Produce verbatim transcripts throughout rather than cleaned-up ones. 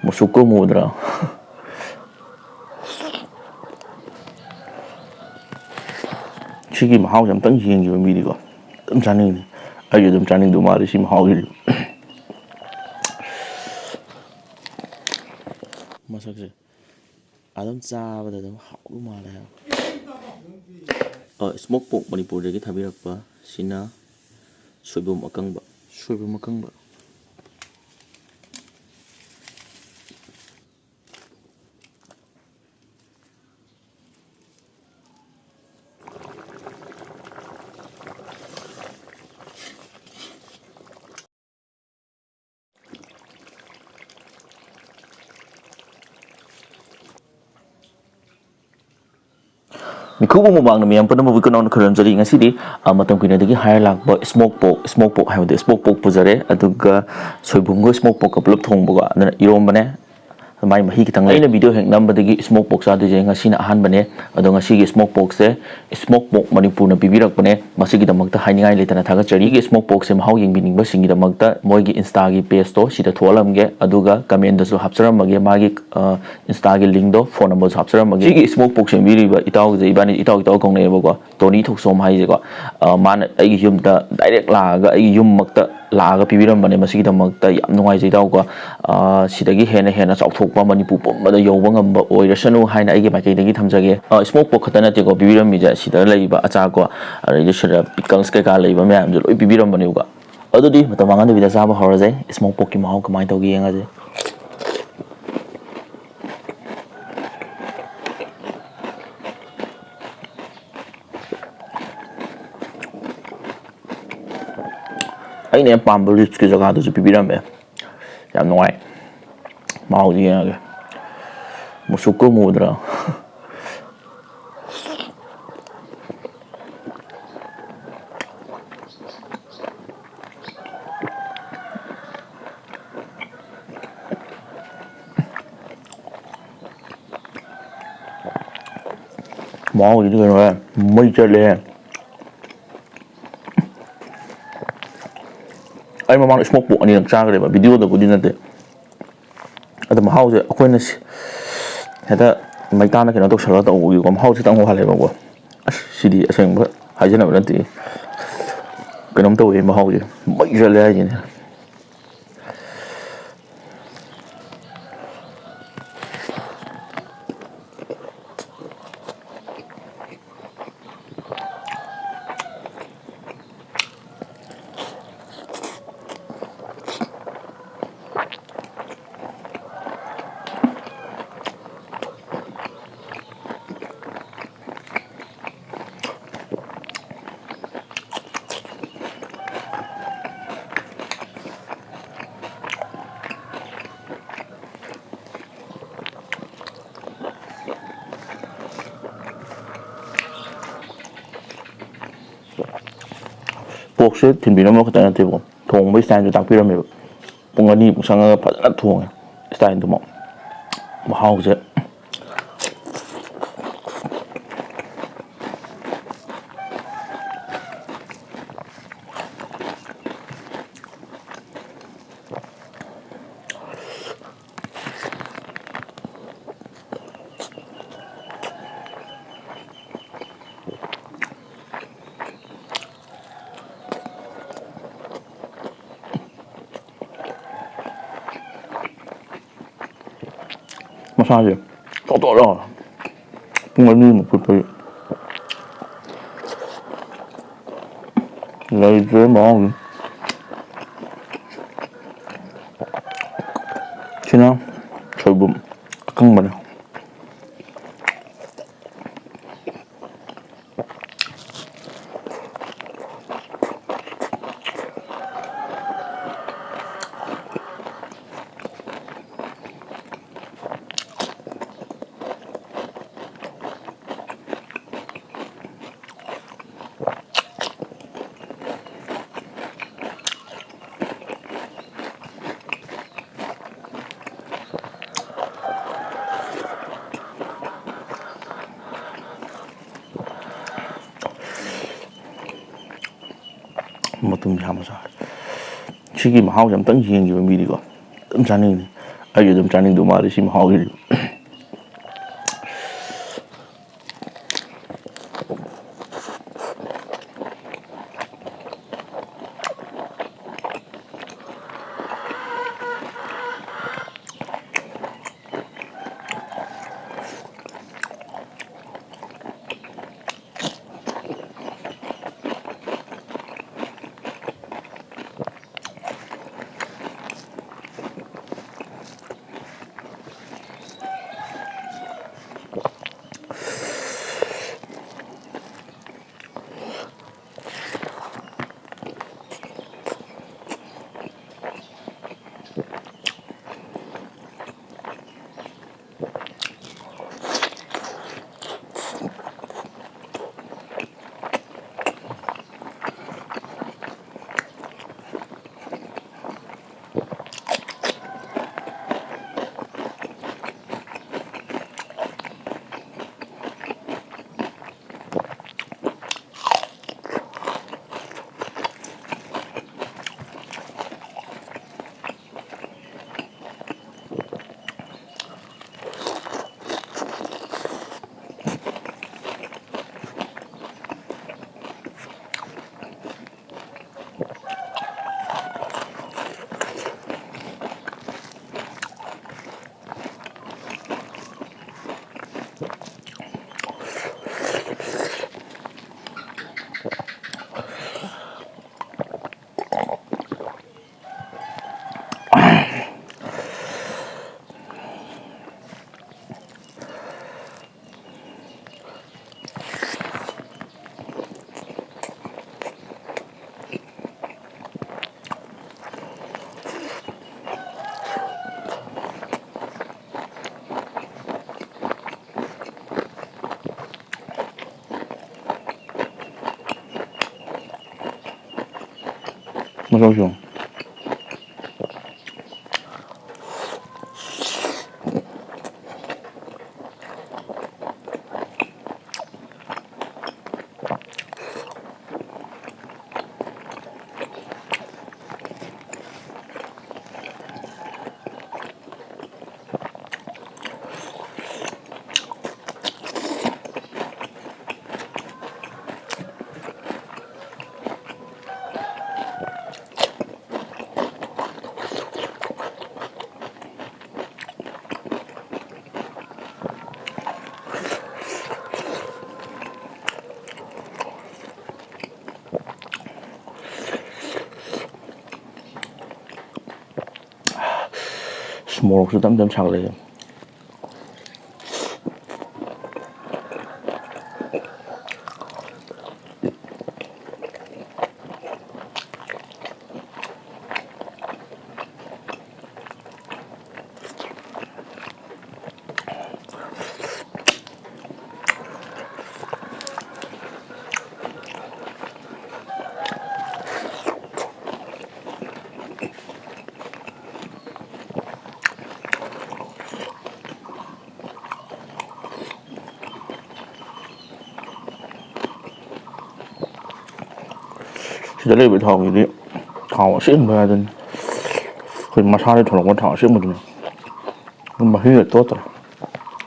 ꯃꯨꯁꯨꯛꯀ ꯃꯨꯗ꯭ꯔꯥ? ꯁꯤꯒꯤ ꯃꯍꯥꯎꯁꯦ ꯑꯝꯇꯪ ꯌꯦꯡꯈꯤꯕ ꯃꯤꯗꯤꯀꯣ ꯑꯗꯨꯝ ꯆꯥꯅꯤꯡꯉꯤ꯫ ꯑꯩꯁꯨ ꯑꯗꯨꯝ ꯆꯥꯅꯤꯡꯗꯧ ꯃꯥꯜꯂꯦ ꯁꯤ ꯃꯍꯥꯎꯁꯤꯗꯤ꯫ ꯃꯁꯛꯁꯦ ꯑꯗꯨꯝ ꯆꯥꯕꯗ ꯑꯗꯨꯝ ꯍꯥꯎꯗꯧ ꯃꯥꯜꯂꯦ ꯍꯥꯏꯕ꯫ ꯑ, ꯁ꯭ꯃꯣꯛ ꯄꯣꯛ ꯃꯅꯤꯄꯨꯔꯗꯒꯤ ꯊꯥꯕꯤꯔꯛꯄ ꯁꯤꯅ ꯁꯣꯏꯕꯨꯝ ꯑꯀꯪꯕ꯫ ꯁꯣꯏꯕꯨꯝ ꯑꯀꯪꯕ꯫ ꯃꯤꯈꯨꯕ ꯃꯃꯥꯡꯗ ꯃꯤꯌꯥꯝ ꯄꯨꯝꯅꯃꯛꯄꯨ ꯀꯅꯥꯅ ꯈꯨꯔꯨꯝꯖꯔꯤ꯫ ꯉꯁꯤꯗꯤ, ꯑ, ꯃꯇꯝ ꯀꯨꯏꯅꯗꯒꯤ ꯍꯥꯏꯔ ꯂꯥꯛꯄ ꯁ꯭ꯃꯣꯛ ꯄꯣꯛ, ꯁ꯭ꯃꯣꯛ ꯄꯣꯛ ꯍꯥꯏꯕꯗꯤ ꯁ꯭ꯃꯣꯛ ꯄꯣꯛ ꯄꯨꯖꯔꯦ, ꯑꯗꯨꯒ ꯁꯣꯏꯕꯨꯝꯒ ꯁ꯭ꯃꯣꯛ ꯄꯣꯛꯀ ꯄꯨꯂꯞ ꯊꯣꯡꯕꯀꯣ, ꯑꯗꯨꯅ ꯏꯔꯣꯝꯕꯅꯦ꯫ ꯃꯥꯏ ꯃꯍꯤ ꯈꯤꯇꯪ ꯂꯩ꯫ ꯑꯩꯅ ꯚꯤꯗꯤꯑꯣ ꯍꯦꯛ ꯅꯝꯕꯗꯒꯤ ꯁ꯭ꯃꯣꯛ ꯄꯣꯛ ꯆꯥꯗꯣꯏꯁꯦ ꯉꯁꯤꯅ ꯑꯍꯥꯟꯕꯅꯦ꯫ ꯑꯗꯣ ꯉꯁꯤꯒꯤ ꯁ꯭ꯃꯣꯛ ꯄꯣꯛꯁꯦ ꯁ꯭ꯃꯣꯛ ꯄꯣꯛ ꯃꯅꯤꯄꯨꯔꯅ ꯄꯤꯕꯤꯔꯛꯄꯅꯦ꯫ ꯃꯁꯤꯒꯤꯗꯃꯛꯇ ꯍꯥꯏꯅꯤꯡꯉꯥꯏ ꯂꯩꯇꯅ ꯊꯥꯒꯠꯆꯔꯤ꯫ ꯁꯤꯒꯤ ꯁ꯭ꯃꯣꯛ ꯄꯣꯛꯁꯦ ꯃꯍꯥꯎ ꯌꯦꯡꯕꯤꯅꯤꯡꯕꯁꯤꯡꯒꯤꯗꯃꯛꯇ ꯃꯣꯏꯒꯤ ꯏꯟꯁꯇꯥꯒꯤ ꯄꯦꯖꯇꯣ ꯁꯤꯗ ꯊꯣꯛꯍꯜꯂꯝꯒꯦ, ꯑꯗꯨꯒ ꯀꯃꯦꯟꯗꯁꯨ ꯍꯥꯞꯆꯔꯝꯃꯒꯦ꯫ ꯃꯥꯒꯤ, ꯑ, ꯏꯟꯁꯇꯥꯒꯤ ꯂꯤꯡꯗꯣ, ꯐꯣꯟ ꯅꯝꯕꯔꯁꯨ ꯍꯥꯞꯆꯔꯝꯃꯒꯦ꯫ ꯁꯤꯒꯤ ꯁ꯭ꯃꯣꯛ ꯄꯣꯛ ꯁꯦꯝꯕꯤꯔꯤꯕ ꯏꯇꯥꯎꯁꯦ ꯏꯕꯥꯅꯤ ꯏꯇꯥꯎ ꯏꯇꯥꯎ ꯀꯧꯅꯩꯌꯦꯕꯀꯣ, ꯇꯣꯅꯤ ꯊꯣꯛꯆꯣꯝ ꯍꯥꯏꯁꯦꯀꯣ꯫ ꯑ, ꯃꯥꯅ ꯑꯩꯒꯤ ꯌꯨꯝꯗ ꯗꯥꯏꯔꯦꯛ ꯂꯥꯛꯑꯒ, ꯑꯩꯒꯤ ꯌꯨꯝꯃꯛꯇ ꯂꯥꯛꯑꯒ ꯄꯤꯕꯤꯔꯝꯕꯅꯦ꯫ ꯃꯁꯤꯒꯤꯗꯃꯛꯇ ꯌꯥꯝ ꯅꯨꯡꯉꯥꯏꯖꯩ ꯏꯇꯥꯎꯀꯣ꯫ ꯑ, ꯁꯤꯗꯒꯤ ꯍꯦꯟꯅ ꯍꯦꯟꯅ ꯆꯥꯎꯊꯣꯛꯄ, ꯃꯅꯤꯄꯨꯔ ꯄꯨꯝꯕꯗ ꯌꯧꯕ ꯉꯝꯕ ꯑꯣꯏꯔꯁꯅꯨ ꯍꯥꯏꯅ ꯑꯩꯒꯤ ꯃꯥꯏꯀꯩꯗꯒꯤ ꯊꯝꯖꯒꯦ꯫ ꯑ, ꯁ꯭ꯃꯣꯛ ꯄꯣꯛ ꯈꯛꯇ ꯅꯠꯇꯦꯀꯣ ꯄꯤꯕꯤꯔꯝꯃꯤꯁꯦ, ꯁꯤꯗ ꯂꯩꯔꯤꯕ ꯑꯆꯥꯔꯀꯣ, ꯑꯗꯩꯗꯤ ꯁꯤꯗ ꯄꯤꯀꯜꯁ ꯀꯩꯀꯥ ꯂꯩꯕ ꯃꯌꯥꯝꯁꯦ ꯂꯣꯏ ꯄꯤꯕꯤꯔꯝꯕꯅꯦꯕꯀꯣ꯫ ꯑꯗꯨꯗꯤ ꯃꯇꯝ ꯃꯥꯡꯍꯟꯗꯕꯤꯗ ꯆꯥꯕ ꯍꯧꯔꯁꯦ꯫ ꯁ꯭ꯃꯣꯛ ꯄꯣꯛꯀꯤ ꯃꯍꯥꯎ ꯀꯃꯥꯏꯅ ꯇꯧꯒꯦ ꯌꯦꯡꯉꯁꯦ꯫ ꯑꯩꯅ ꯌꯥꯝ ꯄꯥꯝꯕ ꯔꯤꯞꯁꯀꯤ ꯖꯒꯥꯗꯨꯁꯨ ꯄꯤꯕꯤꯔꯝꯃꯦ꯫ ꯌꯥꯝ ꯅꯨꯡꯉꯥꯏ꯫ ꯃꯍꯥꯎꯁꯤ ꯌꯦꯡꯉꯒꯦ꯫ ꯃꯨꯁꯨꯛꯀ ꯃꯨꯗ꯭ꯔꯥ? ꯃꯍꯥꯎꯁꯤꯗꯤ ꯀꯩꯅꯣ, ꯃꯩ ꯆꯠꯂꯦ꯫ ꯑꯩ ꯃꯃꯥꯡꯗ ꯁ꯭ꯃꯣꯛ ꯄꯣꯛ ꯑꯅꯤꯔꯛ ꯆꯥꯈ꯭ꯔꯦꯕ, ꯚꯤꯗꯤꯑꯣꯗꯕꯨꯗꯤ ꯅꯠꯇꯦ꯫ ꯑꯗꯣ ꯃꯍꯥꯎꯁꯦ ꯑꯩꯈꯣꯏꯅ ꯁꯤ-, ꯍꯦꯛꯇ ꯃꯩꯇꯥꯟꯅ ꯀꯩꯅꯣ ꯇꯧꯁꯜꯂꯒ ꯇꯧꯕꯒꯤꯀꯣ, ꯃꯍꯥꯎꯁꯦ ꯈꯤꯇꯪ ꯋꯥꯠꯂꯦꯕꯀꯣ꯫ ꯑꯁ, ꯁꯤꯗꯤ ꯑꯁꯦꯡꯕ ꯍꯥꯏꯖꯅꯕ ꯅꯠꯇꯦ, ꯀꯩꯅꯣꯝ ꯇꯧꯋꯦ ꯃꯍꯥꯎꯁꯦ, ꯃꯩ ꯆꯠꯂꯦ ꯍꯥꯏꯁꯤꯅꯦ꯫ ꯄꯣꯛꯁꯦ ꯊꯤꯟꯕꯤꯔꯝꯕ ꯈꯛꯇ ꯅꯠꯇꯦꯕꯀꯣ, ꯊꯣꯡꯕꯒꯤ ꯁ꯭ꯇꯥꯏꯜꯁꯨ ꯇꯥꯛꯄꯤꯔꯝꯃꯦꯕ꯫ ꯄꯨꯡ ꯑꯅꯤꯃꯨꯛ ꯆꯪꯉꯒ ꯐꯖꯅ ꯊꯣꯡꯉꯦ, ꯁ꯭ꯇꯥꯏꯜꯗꯨꯃꯛ꯫ ꯃꯍꯥꯎꯁꯦ꯫ ꯃꯁꯥꯁꯦ ꯊꯣꯠ ꯊꯣꯠ ꯂꯥꯎꯔꯦ꯫ ꯄꯨꯡ ꯑꯅꯤꯃꯨꯛ ꯐꯨꯠꯄꯒꯤ ꯂꯩꯇ꯭ꯔꯦ ꯃꯍꯥꯎꯗꯤ꯫ ꯁꯤꯅ ꯁꯣꯏꯕꯨꯝ ꯑꯀꯪꯕꯅꯦ꯫ ꯃꯇꯨꯝ ꯌꯥꯝꯅ ꯆꯥꯎꯔꯦ꯫ ꯁꯤꯒꯤ ꯃꯍꯥꯎꯁꯦ ꯑꯝꯇꯪ ꯌꯦꯡꯈꯤꯕ ꯃꯤꯗꯤꯀꯣ ꯑꯗꯨꯝ ꯆꯥꯅꯤꯡꯉꯤ꯫ ꯑꯩꯁꯨ ꯑꯗꯨꯝ ꯆꯥꯅꯤꯡꯗꯧ ꯃꯥꯜꯂꯤ ꯁꯤ ꯃꯍꯥꯎꯁꯤꯗꯤ꯫ ꯃꯁꯛꯁꯨ꯫ ꯑꯁ, ꯃꯣꯔꯣꯛꯁꯨ ꯇꯞ ꯇꯞ ꯁꯥꯒꯠꯂꯛꯑꯦ꯫ ꯁꯤꯗ ꯂꯩꯕ ꯊꯥꯎꯁꯤꯗꯤ ꯊꯥꯎ ꯑꯁꯦꯡꯕ ꯑꯗꯨꯅꯤ꯫ ꯑꯩꯈꯣꯏ ꯃꯁꯥꯗ ꯊꯣꯛꯂꯛꯄ ꯊꯥꯎ ꯑꯁꯦꯡꯕꯗꯨꯅꯤ꯫ ꯑꯗꯨꯝ ꯃꯍꯤꯒ ꯇꯣꯠꯇ꯭ꯔꯦ꯫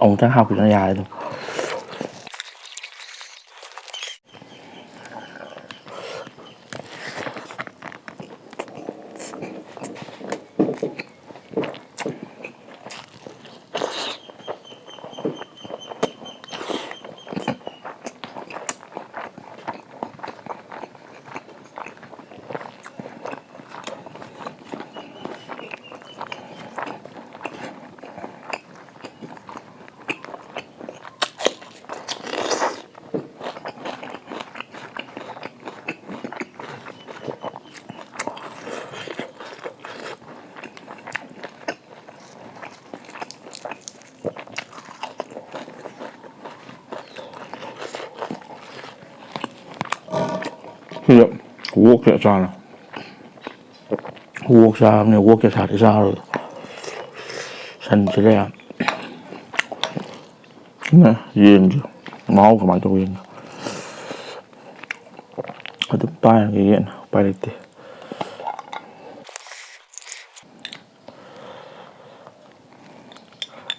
ꯑꯃꯨꯛꯇꯪ ꯍꯥꯞꯈꯤꯗꯅ ꯌꯥꯔꯦ ꯑꯗꯨꯝ꯫ ꯁꯤꯗ ꯑꯣꯛꯀꯤ ꯑꯆꯥꯔꯅꯦ꯫ ꯑꯣꯛ ꯆꯥꯕꯅꯦ, ꯑꯣꯛꯀꯤ ꯑꯆꯥꯔꯗꯤ ꯆꯥꯔꯣꯏ꯫ ꯁꯟꯁꯤꯗ ꯌꯥꯝ꯫ ꯅ ꯌꯦꯟꯁꯦ ꯃꯍꯥꯎ ꯀꯃꯥꯏꯅ ꯇꯧꯒꯦ ꯌꯦꯡꯒꯦ꯫ ꯑꯗꯨꯝ ꯄꯥꯏꯔꯒ ꯌꯦꯟ ꯎꯄꯥꯏ ꯂꯩꯇꯦ꯫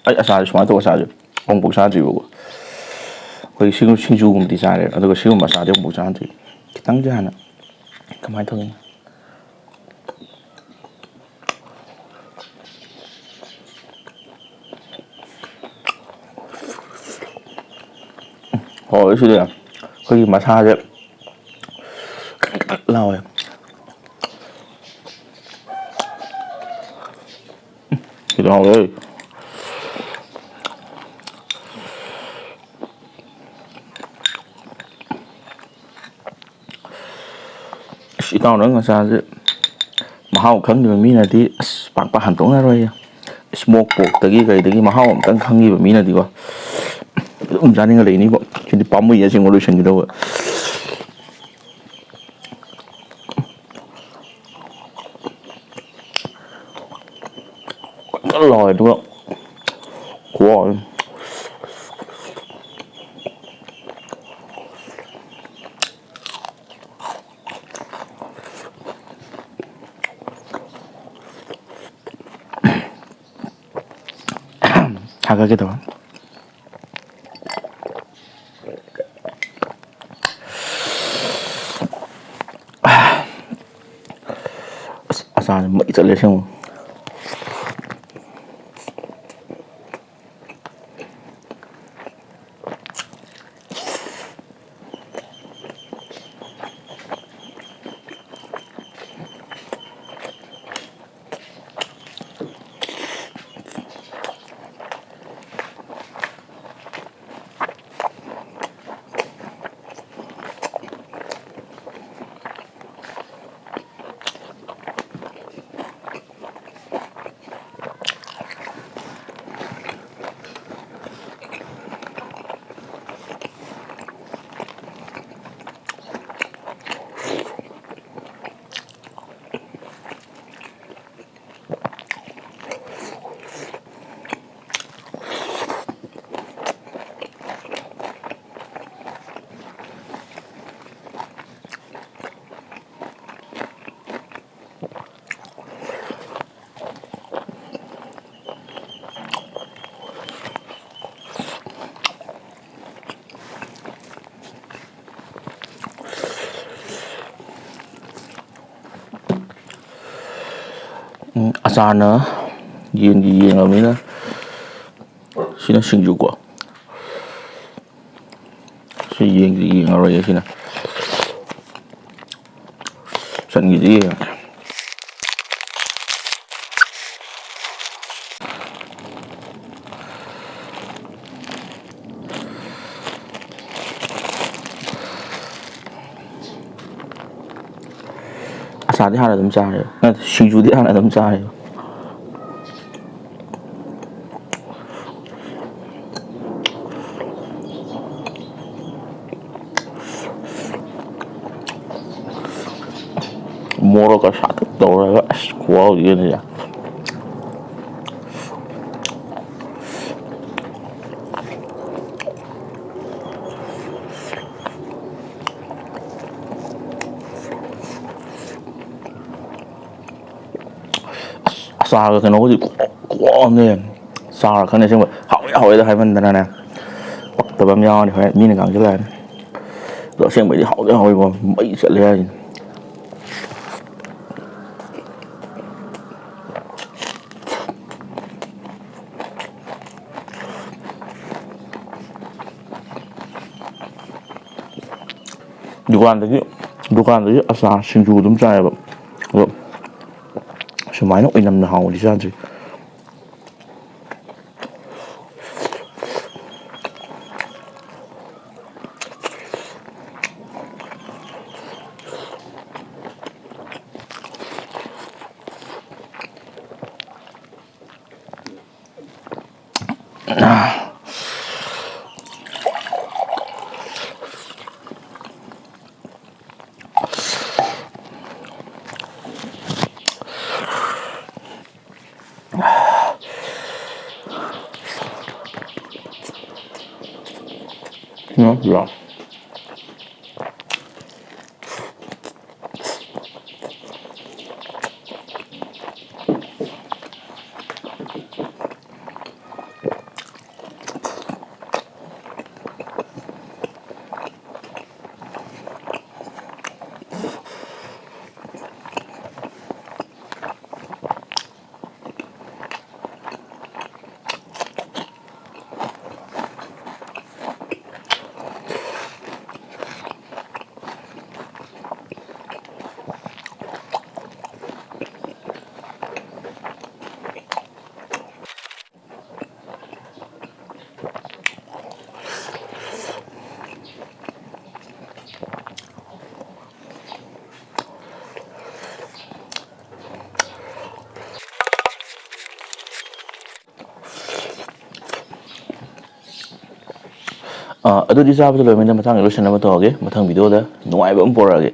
ꯑꯩ ꯑꯆꯥꯔꯁꯦ ꯁꯨꯃꯥꯏꯅ ꯇꯧꯕ ꯑꯆꯥꯔꯁꯦ ꯑꯃꯨꯛꯐꯥꯎ ꯆꯥꯗ꯭ꯔꯤꯕꯀꯣ꯫ ꯑꯩꯈꯣꯏ ꯁꯤꯒꯨꯝ-, ꯁꯤꯡꯖꯨꯒꯨꯝꯕꯗꯤ ꯆꯥꯔꯦ, ꯑꯗꯨꯒ ꯁꯤꯒꯨꯝꯕ ꯑꯆꯥꯔꯗꯤ ꯑꯃꯨꯛꯐꯥꯎ ꯆꯥꯗ꯭ꯔꯤ꯫ ꯈꯤꯇꯪꯁꯦ ꯍꯥꯟꯅ ꯀꯃꯥꯏꯅ ꯇꯧꯒꯦ? ꯍꯣꯏ, ꯁꯤꯗꯤ ꯑꯩꯈꯣꯏꯒꯤ ꯃꯁꯥꯁꯦ ꯀꯟ ꯀꯟ ꯂꯥꯎꯋꯦ꯫ ꯌꯥꯎꯔꯦ꯫ ꯑꯁ, ꯏꯇꯥꯎ ꯅꯪ ꯅꯆꯥꯁꯦ ꯃꯍꯥꯎ ꯈꯪꯗꯕ ꯃꯤꯅꯗꯤ ꯑꯁ ꯄꯥꯛ ꯄꯥꯛ ꯍꯟꯗꯣꯛꯅꯔꯣꯏꯌꯦ꯫ ꯏꯁꯃꯣꯛ ꯄꯣꯛꯇꯒꯤ ꯀꯩꯗꯒꯤ ꯃꯍꯥꯎ ꯑꯝꯇꯪ ꯈꯪꯈꯤꯕ ꯃꯤꯅꯗꯤꯀꯣ ꯑꯗꯨꯝ ꯆꯥꯅꯤꯡꯉ ꯂꯩꯅꯤꯕꯣ꯫ ꯁꯤꯗꯤ ꯄꯥꯝꯃꯨꯏꯌꯦ ꯑꯁꯦꯡꯕ ꯂꯣꯏꯁꯤꯟꯈꯤꯗꯧꯕ꯫ ꯀꯟ ꯂꯥꯎꯋꯦ ꯑꯗꯨꯒ ꯈꯨꯍꯥꯎ ꯑꯃ꯫ ꯊꯥꯒꯠꯀꯦ ꯇꯧꯕ꯫ ꯑꯁ, ꯑꯆꯥꯔꯁꯦ ꯃꯩ ꯆꯠꯂꯦ ꯑꯁꯦꯡꯕ꯫ ꯎꯝ, ꯑꯆꯥꯔꯅ ꯌꯦꯟꯒꯤ ꯌꯦꯡꯉꯕꯅꯤꯅ ꯁꯤꯅ ꯁꯤꯡꯖꯨꯀꯣ꯫ ꯁꯤ ꯌꯦꯡꯗꯤ ꯌꯦꯡꯉꯔꯣꯏꯒꯦ ꯁꯤꯅ꯫ ꯁꯟꯒꯤꯁꯤ ꯌꯦꯡꯉꯒꯦ꯫ ꯆꯥꯗꯤ ꯍꯥꯟꯅ ꯑꯗꯨꯝ ꯆꯥꯔꯦꯕ꯫ ꯅꯠꯇꯦ, ꯁꯤꯡꯖꯨꯗꯤ ꯍꯥꯟꯅ ꯑꯗꯨꯝ ꯆꯥꯔꯦꯕ꯫ ꯃꯣꯔꯣꯛꯀ ꯁꯥꯇꯛ ꯇꯧꯔꯒ ꯑꯁ ꯈꯨꯍꯥꯎꯗꯤ ꯑꯗꯨꯗꯤ꯫ ꯑꯁ, ꯑꯆꯥꯔꯒ ꯀꯩꯅꯣꯒꯗꯤ ꯈꯨꯍꯥꯎ ꯑꯃꯅꯦ꯫ ꯆꯥꯔ ꯈꯪꯅꯤ ꯑꯁꯦꯡꯕ꯫ ꯍꯥꯎꯋꯦ ꯍꯥꯎꯋꯦꯗ ꯍꯥꯏꯃꯟꯗꯅꯅꯦ꯫ ꯄꯛꯇꯕ ꯑꯃ ꯌꯥꯎꯔꯅꯤ ꯍꯣꯔꯦꯟ ꯃꯤꯅ ꯉꯥꯡꯁꯤꯜꯂꯛꯑꯅꯤ꯫ ꯑꯗꯣ ꯑꯁꯦꯡꯕꯩꯗꯤ ꯍꯥꯎꯗꯤ ꯍꯥꯎꯋꯤꯀꯣ꯫ ꯃꯩ ꯆꯠꯂꯦ ꯍꯥꯏꯁꯤꯅꯤ꯫ ꯗꯨꯀꯥꯟꯗꯒꯤ, ꯗꯨꯀꯥꯟꯗꯒꯤ ꯑꯆꯥꯔ ꯁꯤꯡꯖꯨ ꯑꯗꯨꯝ ꯆꯥꯏꯌꯦꯕ꯫ ꯑꯗꯣ ꯁꯨꯃꯥꯏꯅ ꯑꯣꯏꯅꯝꯅ ꯍꯥꯎꯕꯗꯤ ꯆꯥꯗ꯭ꯔꯤ꯫ ꯑ, ꯑꯗꯨꯗꯤ ꯆꯥꯕꯗ ꯂꯣꯏꯔꯕꯅꯤꯅ ꯃꯊꯪꯒꯤ ꯂꯣꯏꯁꯤꯟꯅꯕ ꯇꯧꯔꯒꯦ, ꯃꯊꯪ ꯚꯤꯗꯤꯑꯣꯗ ꯅꯨꯡꯉꯥꯏꯕ ꯑꯃ ꯄꯨꯔꯛꯑꯒꯦ꯫